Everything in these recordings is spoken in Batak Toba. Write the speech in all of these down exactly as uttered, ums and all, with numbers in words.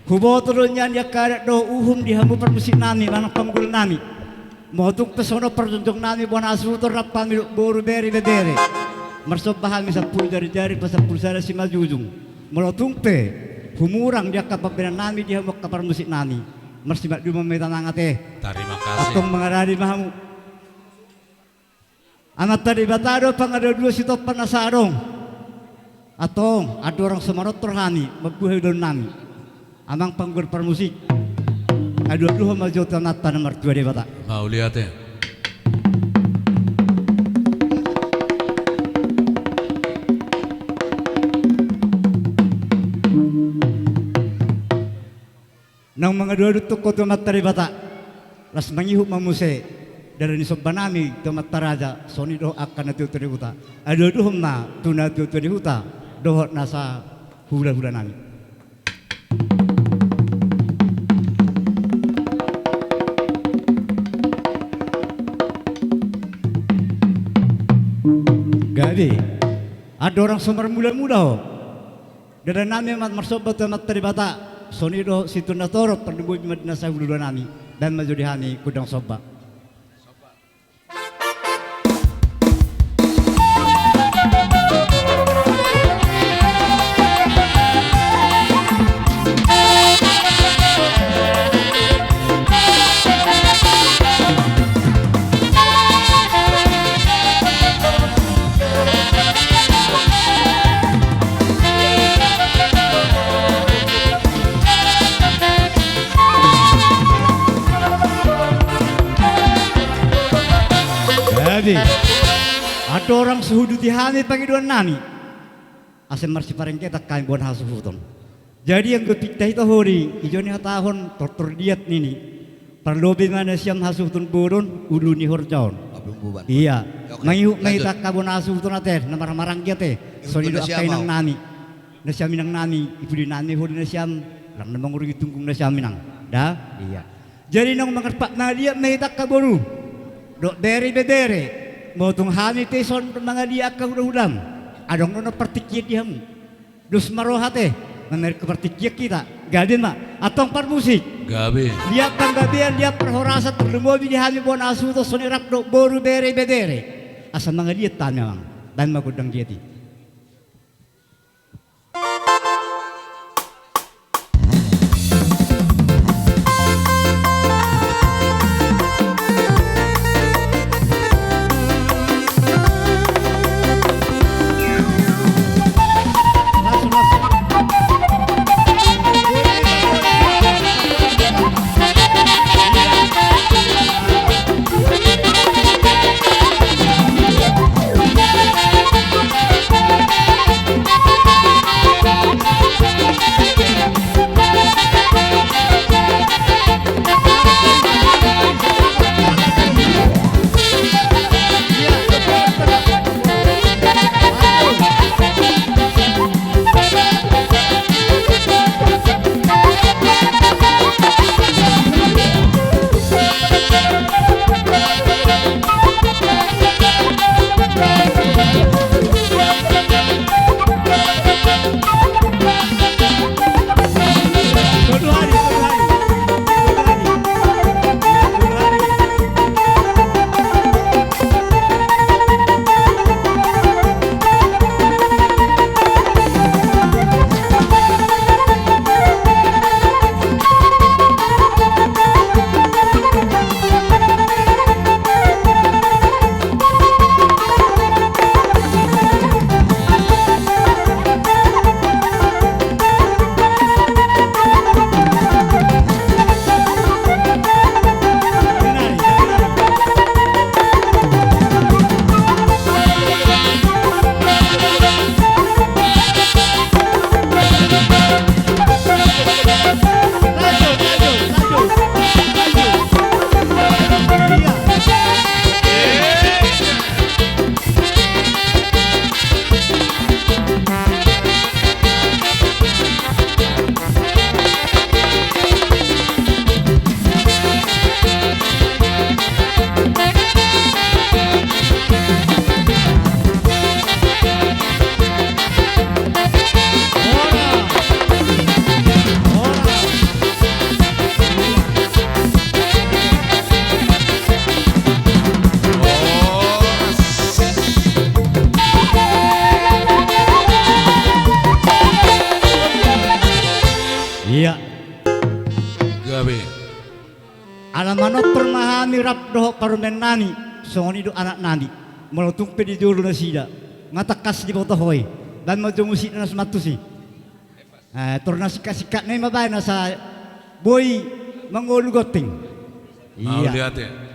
Huboto do nian di angka adat dohot uhum di hamu parmusiknami manang panggualnami. Molo tung pe songon on parjongjong nami bona hasuhuton rap hami dohot boru bere ibebere. Marsomba hami sampulu jarijari pasampulu sada simanjujung. Molo tung pe humurang di angka pambahenannami di hamu angka parmusiknami, marsimanjujung ma hita nang ate. Tarima kasih. Antong mangaradi ma hamu. Amanta Debata do pangaduaduan sitompa nasa adong. Antong andorang so manortor hami mambuhai ulaonnami, amang panggual parmusik, aduaduhon ma jo tu Amanta na martua Debata. Mauliate. Naung mangaduadu tongko tu Amanta Debata, las mangihut ma muse dara ni sombanami tu Amanta Raja, songon i dohot angka natuatua ni huta. Aduaduhon ma tu natuatua ni huta dohot nasa hulahulanami. Gabe, andorang so marmulamula ho, dadanami ma marsomba tu Amanta Debata, songon i dohot situan na torop, tarlumobi ma di nasa hulahulanami. Bahen ma jo di hami gondang somba. Jadi, andorang so huduti hami pangidoannami, asa marsiparenggetan hami bona hasuhuton. Jadi anggo pinta hita hori, ijo ni hatahon tortor diat nini. Parlobi ma nasiam hasuhuton bolon ulu ni horja on. Ia, mangihut ma hita angka bona hasuhuton ate, na marhahamaranggi ate. Songon i do angka inangnami. Nasiam inangnami, i pudi nami hori nasiam, lang na mangurungi tunggung nasiam inang. Da? Ia. Jadi naung mangarpat mangaliat ma hita angka boru dohot bere ibebere. Molo tung hami pe songon mangaliat angka hulahulam, adong do na partingkian di hamu. Dos ma roha ate, mamereng partingkian hita. Gabe ma, antong parmusik. Gabe. Liat panggabean, liat parhorasan, tarlumobi di hami bona hasuhuton songon i rap dohot boru bere ibebere. Asa mangaliat hami amang. Bahen ma gondang diat i. Ia. Gabe. Ala manortor ma hami rap dohot parumaen nami, songon i do anak nami. Molo tung pe di jolo nasida, nga tangkas diboto ho i. Baen ma jo musikna na suman tusi. Eh, tor na singkat-singkatna i ma baen asa boi mangolu gonting. Ia. Mauliate.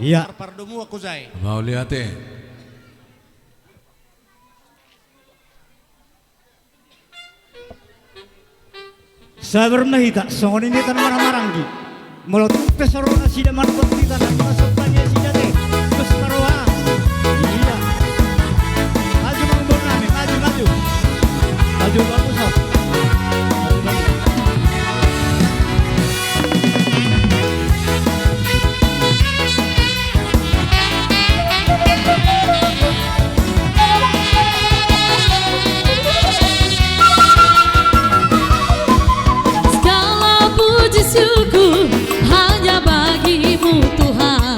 Iya. Pardomu aku, Zai. Mauliate. Sabar ma hita, songon i ma hita na marhahamaranggi. Molo tung pe so ro nasida manopot hita, na ima sombania sida te. Terus maroha. Iya. Maju ma, amang nami, maju, maju. Maju, bagus, Om. Maju, bagus. Segala puji syukur hanya bagi-Mu, Tuhan.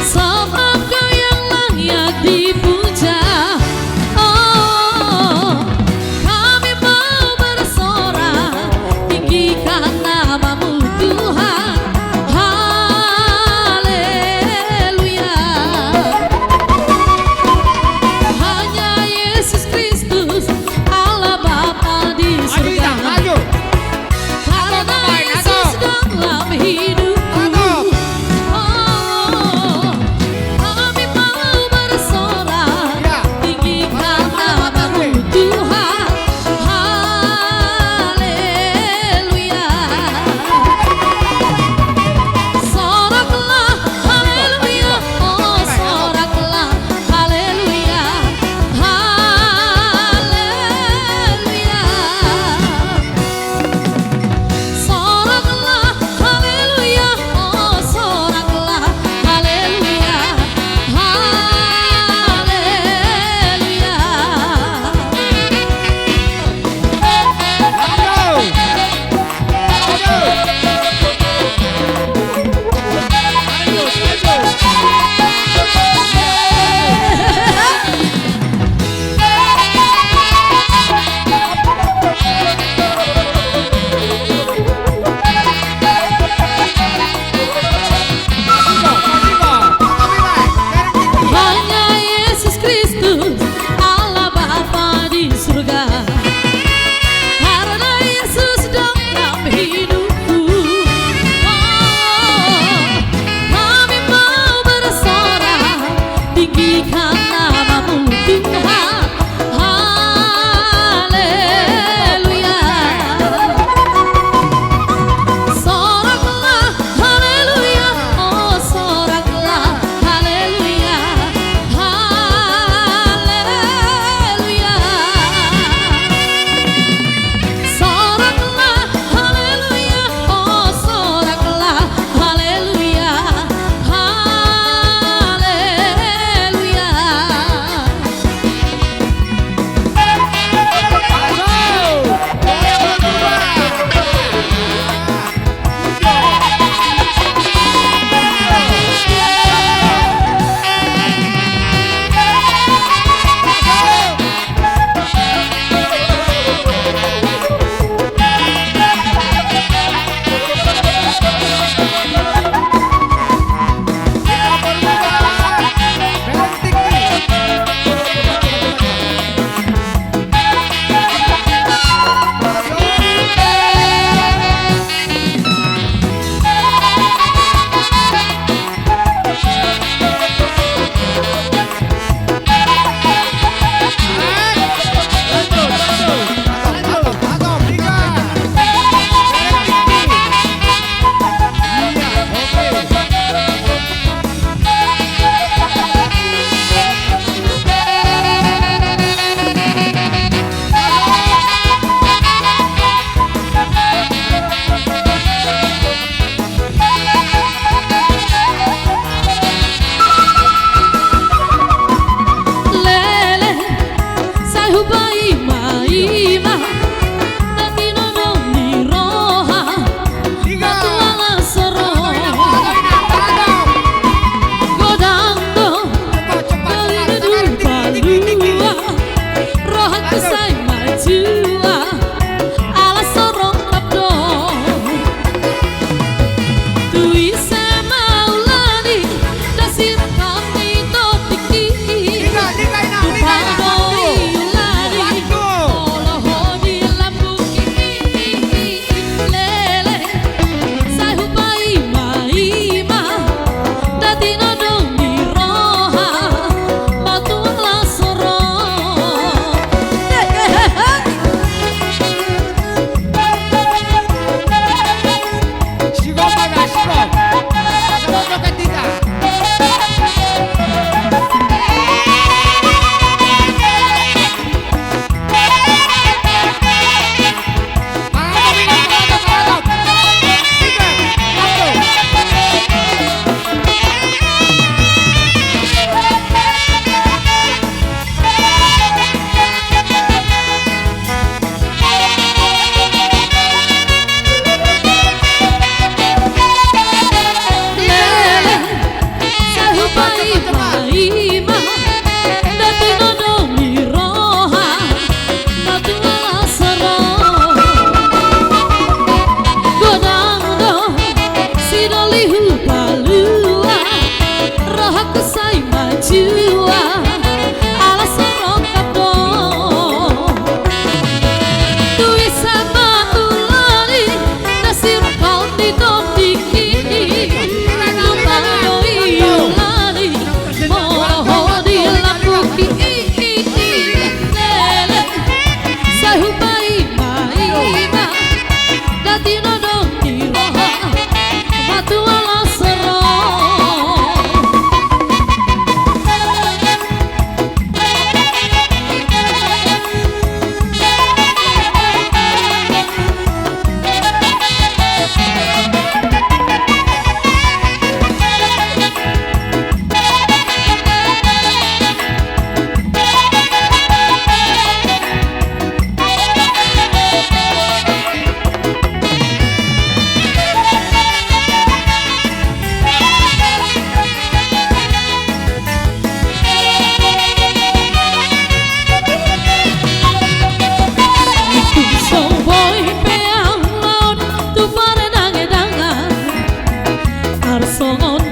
Sebab Kau yang layak dipuja. Oh, kami mau bersorak, tinggikan nama-Mu, Tuhan. Haleluya. Hanya Yesus Kristus, Allah Bapa di surga. Ayo, Inang, ayo. Karena Yesus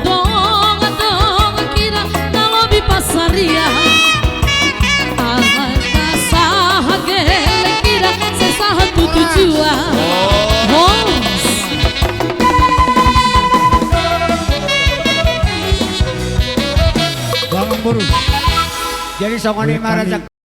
Dongan-dongan hita na lobi pansarian, alai na sahat geleng hita, sai sahat tu tujuan. Hos. Dongan boru. Jadi songon i ma raja.